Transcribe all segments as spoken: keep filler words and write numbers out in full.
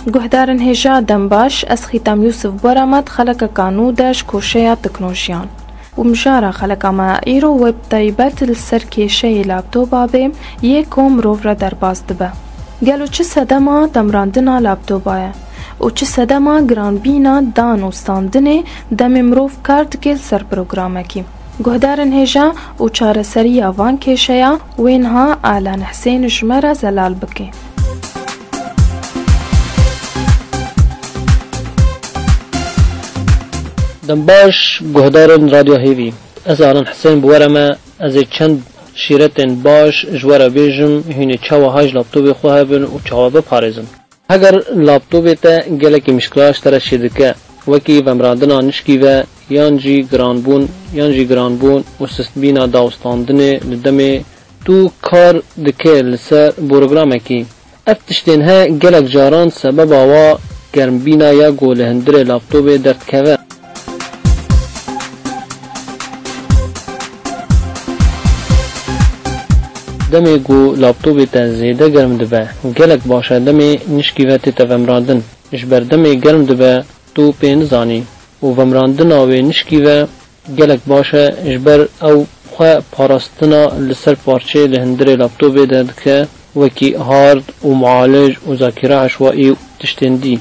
Guhdarên hêja dem baş, ez Xîtam Yûsif Boramat xelekeka nû de ji koşeya teknolojiyan. Û mijara xeleka me îro wê bi taybet li ser kêşeyê laptopa bê, yê ku mirov re derbas dibe. Gelo çi sedema demrandina laptopa ye? Û çi sedema giranbîna dan û standinê demê mirov kar dike li ser programekî? Guhdarên hêja û çareseriya van kêşeya wê niha Alan Hisên ji me re zelal bike. Dem baş, guhdarên Radyo Hêvî. Ez Alan Hisên bi we re me, ez ê çend şîretên baş ji we re bêjim, hûn ê çawa hay ji laptopê xwe hebin û çawa biparêzin. Heger laptopê te gelekî mişkila ji te re çêdike, wekî vemrandina nişkî ve, yan jî giranbûn, yan jî giranbûn û sistbîna dawistandinê li demê tu kar dike li ser programekî. Ev tiştên he gelek caran sebeba wa germbîna ya ku li hundirê laptopê derdikeve. Demê ku laptopê te zêde germ dibe, gelek baş e demê nişkî ve tête vemrandin. Ji ber demê germ dibe, tu pê nizanî û vemrandina wê nişkî ve gelek baş e, ji ber ew xwe parastina li ser parçeyê li hundirê laptopê de dike, wekî hard û mualij û zakîra eşwaî û tiştên dî.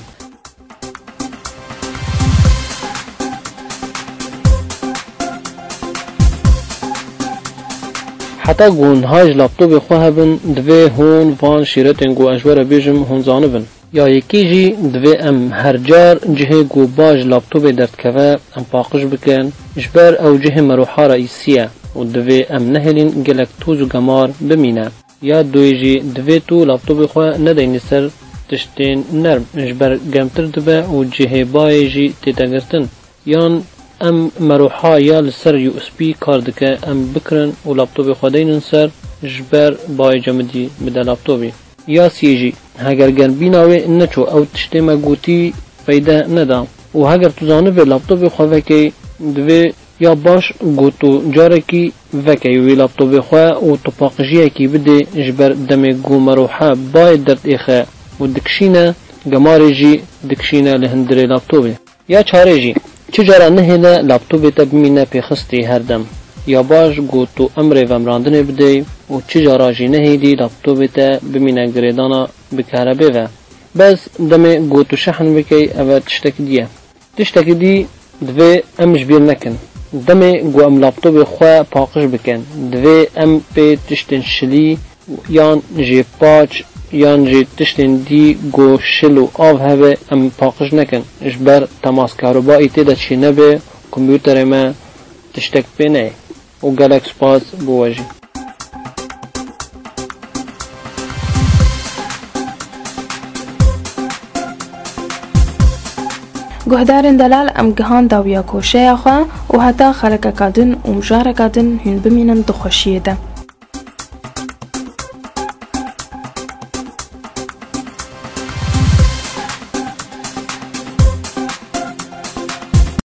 Heta ku hûn hay ji laptopê xwe hebin, divê hûn van şîretên ku ez ji we re bêjim, hûn zanibin. Ya yekê jî, divê em her car cihê ku baş ji laptopê derdikeve, em paqij bikin, ji ber ew cihê merûha reîsî ye û divê em nehêlîn gelek toz û gemar bimîne. Ya duyê jî, divê tu laptopê xwe nedeyînî ser tiştên nerm, ji ber germtir dibe û cihê bayê jî tête girtin. Yan em merûha ya li ser U S B kar dike, em bikirin û laptopê xwe deynin ser, ji ber bayê cemidî bide laptopê. Ya siyê jî, heger germbîna wê neçû, ew tiştê me gotî feyde neda. Û heger tu zanibê laptopê xwe vekey, divê ya baş ku tu carekî vekey wî laptopê xwe û tu paqijiyekî bidê, ji ber demê ku merûha bayê derdêxe û dikişîne, gemarê jî dikişîne li hundirê laptopê. Ya çarê jî, çi cara nehêle laptopê te bimîne pêxistî her dem. Ya baş ku tu emrê vemrandinê bidey û çi cara jî nehêlî laptopê te bimîne girêdana bi kerebê ve. Bes demê ku tu şehn bikey, ev e tiştekî dî ye. Tiştekî dî divê em ji bîr nekin. Demê ku em laptopê xwe paqij bikin, divê em pê tiştên şilî yan jê paç yan jê tiştên dî ku şil û av hebe em paqij nekin. Ji ber temas karobayî tê de çênebe, kompûterê me tiştek pê neyê. Û gelek spas bo we jî. Guhdarên delal, em gihan dawiya koşeya xwe û heta xelekeka din û mijareka din hûn bimînin di xweşiyê de.